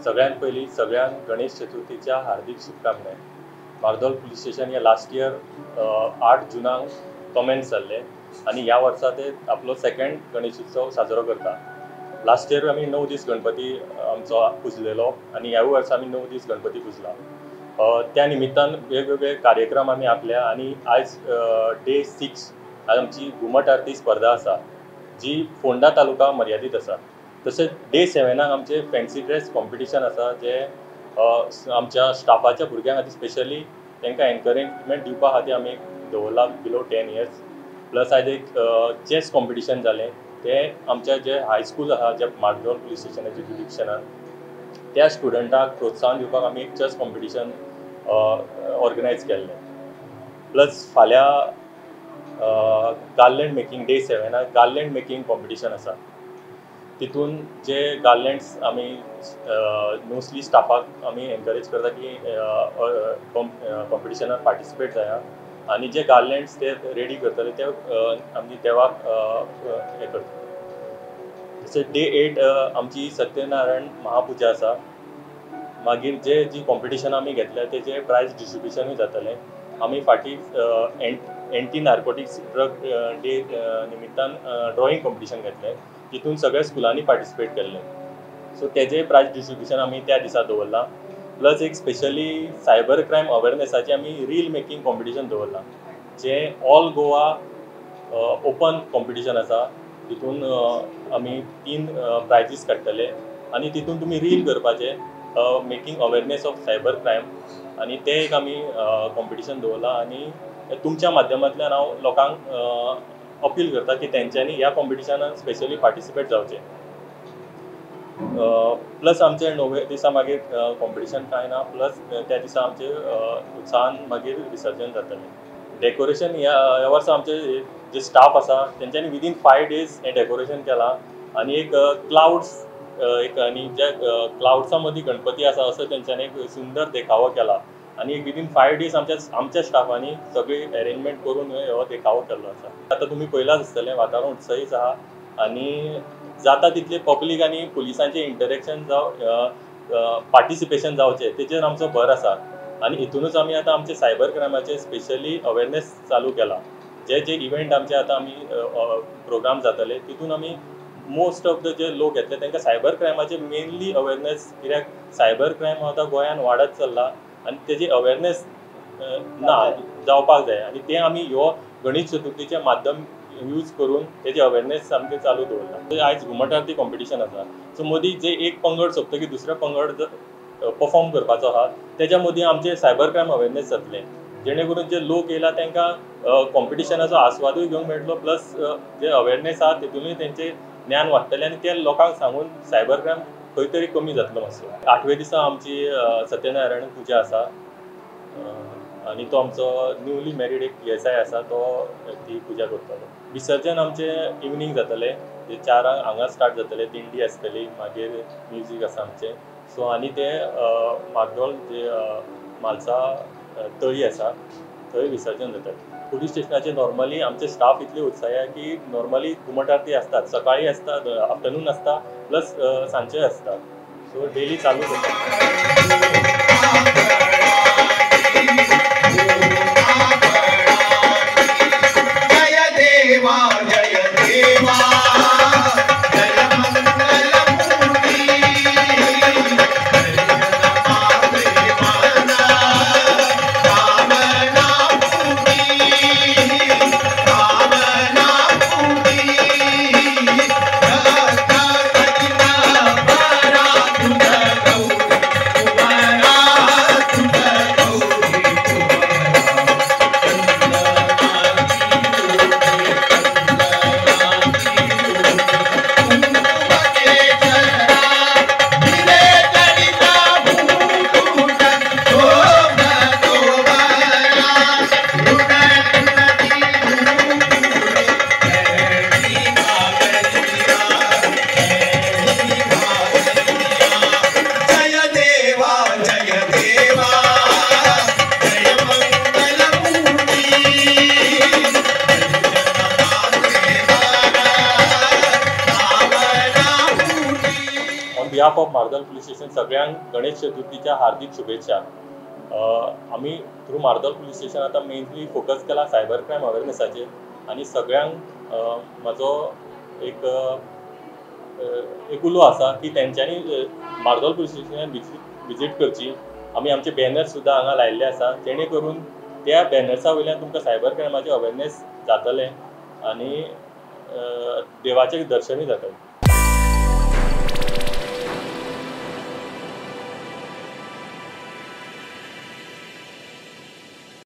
सगळ्यांत पयलीं सगळ्यांक गणेश चतुर्थीच्या हार्दिक शुभकामना. मार्दोल पुलीस स्टेशन हे लास्ट इयर 8 जुनाक कमेन्स जाल्ले आनी ह्या वर्सा ते आपलो सेकंड गणेश उत्सव साजरो करता. लास्ट इयर आमी 9 दीस गणपती आमचो पुजलेलो आनी ह्या वर्सा आमी 9 दीस गणपती पुजला. त्या निमित्तान वेगवेगळे कार्यक्रम आमी आखल्या आनी आयज डे 6 आज आमची घुमट आरती स्पर्धा आसा जी फोंडा तालुका मर्यादीत आसा. तशेंच डे 7 आमचे फॅन्सी ड्रेस कॉम्पिटिशन आसा जे आमच्या स्टाफाच्या भुरग्यां खातीर स्पेशली तांकां एनकरेजमेंट दिवपा खातीर आमी दवरला बिलो 10 इयर्स. प्लस आयज एक चॅस कॉम्पिटिशन जालें तें आमच्या जे हायस्कूल आसा जे मार्दोल पुलीस स्टेशनाच्या जुरिडिक्शनान त्या स्टुडंटाक प्रोत्साहन दिवपाक आमी एक चॅस कॉम्पिटिशन ऑर्गनायज केल्लें. प्लस फाल्यां गार्लँड मेकिंग डे 7 गार्लँड मेकिंग कॉम्पिटिशन आसा. तितून जे गार्लँड्स आमी मोस्टली स्टाफाक आमी एनकरेज करता की कॉम्पिटिशनान पार्टिसिपेट जाया आनी जे गार्लँड्स ते रेडी करतले ते आमी देवाक हें करतले. तशेंच डे 8 आमची सत्यनारायण महापुजा आसा. मागीर जे जी कॉम्पिटिशन आमी घेतल्या तेजे प्रायज डिस्ट्रिब्युशनूय जातलें. आमी फाटीं एंटी नार्कोटिक्स ड्रग डे निमित्तान ड्रॉइंग कॉम्पिटिशन घेतलें तितून सगळ्या स्कुलांनी पार्टिसिपेट केल्लें. सो तेजें प्रायज डिस्ट्रिब्युशन आमी त्या दिसा दवरलां. प्लस एक स्पेशली सायबर क्रायम अवेरनेसाची आमी रील मेकिंग कॉम्पिटिशन दवरलां जें ऑल गोवा ओपन कॉम्पिटिशन आसा. तितून आमी 3 प्रायजीस काडटले आनी तितून तुमी रील करपाचें making awareness of cyber crime आनी तें एक आमी कॉम्पिटिशन दवरलां. आनी तुमच्या माध्यमांतल्यान हांव लोकांक अपील करता की तेंच्यांनी ह्या कॉम्पिटिशनान स्पेशली पार्टिसिपेट जावचें. प्लस आमचे 9व्या दिसा मागीर कॉम्पिटिशन कांय ना. प्लस त्या दिसा आमचे उत्साहान मागीर विसर्जन जातलें. डेकोरेशन ह्या वर्सा आमचे जे स्टाफ आसा तेंच्यांनी विदीन 5 डेज हें डेकोरेशन केलां आनी एक क्लावड्स एक आनी ज्या क्लावड्सां मदीं गणपती आसा असो तेंच्यांनी एक सुंदर देखावो केला आनी एक विदीन 5 डेज आमच्या स्टाफांनी सगळी अरेंजमेंट करून हो देखावो केल्लो आसा. आतां तुमी पळयलांच आसतलें वातावरण उत्सहीच आहा आनी जाता तितले पब्लीक आनी पुलिसांचें इंटरेक्शन जावं पार्टिसिपेशन जावचें तेचेर आमचो भर आसा आनी हितूनच आमी आतां आमचे सायबर क्रायमाचेर स्पेशली अवेरनेस चालू केला. जे जे इव्हेंट आमचे आतां आमी प्रोग्राम जातले तितून आमी मोस्ट ऑफ the जे लोक येतले तांकां सायबर क्रायमाचे मेनली अवेरनेस, कित्याक सायबर क्रायम आतां गोंयान वाडत चल्ला आनी तेजी अवेरनेस ना जावपाक जाय आनी तें आमी ह्यो गणेश चतुर्थीचें माध्यम यूज करून तेजी अवेरनेस सामकें चालू दवरला. आयज घुमट आरती कॉम्पिटिशन आसा. सो मदीं जे एक पंगड सोंपतकीर दुसरो पंगड परफॉर्म करपाचो आहा तेज्या मदीं आमचें सायबर क्रायम अवेरनेस जातलें जेणे करून जे लोक येयला तांकां कॉम्पिटिशनाचो आस्वादूय घेवंक मेळटलो. प्लस जे अवेरनेस आहा तितूनय तेंचें ज्ञान वाडटलें आनी ते लोकांक सांगून सायबर क्रायम खंय तरी कमी जातलो मातसो. 8वे दिसा आमची सत्यनारायण पुजा आसा आनी तो आमचो न्यूली मॅरीड एक PSI आसा तो ती पुजा करतलो. विसर्जन आमचें इवनींग जातलें, 4 हांगा स्टार्ट जातलें, दिंडी आसतली, मागीर म्युजीक आसा आमचें. सो आनी तें मार्दोल जे म्हालसा तळी आसा थंय विसर्जन जातलें. पुलीस स्टेशनाचे नॉर्मली आमचे स्टाफ इतले उत्साही आहा की नॉर्मली घुमट आरती आसतात, सकाळी आसता, आफ्टरनून आसता, प्लस सांजचे आसता. सो डेली चालूच आसता. Bye. Staff of Mardol police station सगळ्यांक गणेश चतुर्थीच्या हार्दिक शुभेच्छा. आमी थ्रू मार्दोल पुलीस स्टेशन आतां मेनली फोकस केला सायबर क्रायम अवेरनेसाचेर आनी सगळ्यांक म्हाजो एक एक उलो आसा की तेंच्यांनी मार्दोल पुलीस स्टेशनान विजीट करची. आमी आमचे बॅनर सुद्दां हांगा लायिल्ले आसा, जेणे करून त्या बॅनर्सा वयल्यान तुमकां सायबर क्रायमाचें अवेरनेस जातलें आनी देवाचें दर्शनूय जातलें.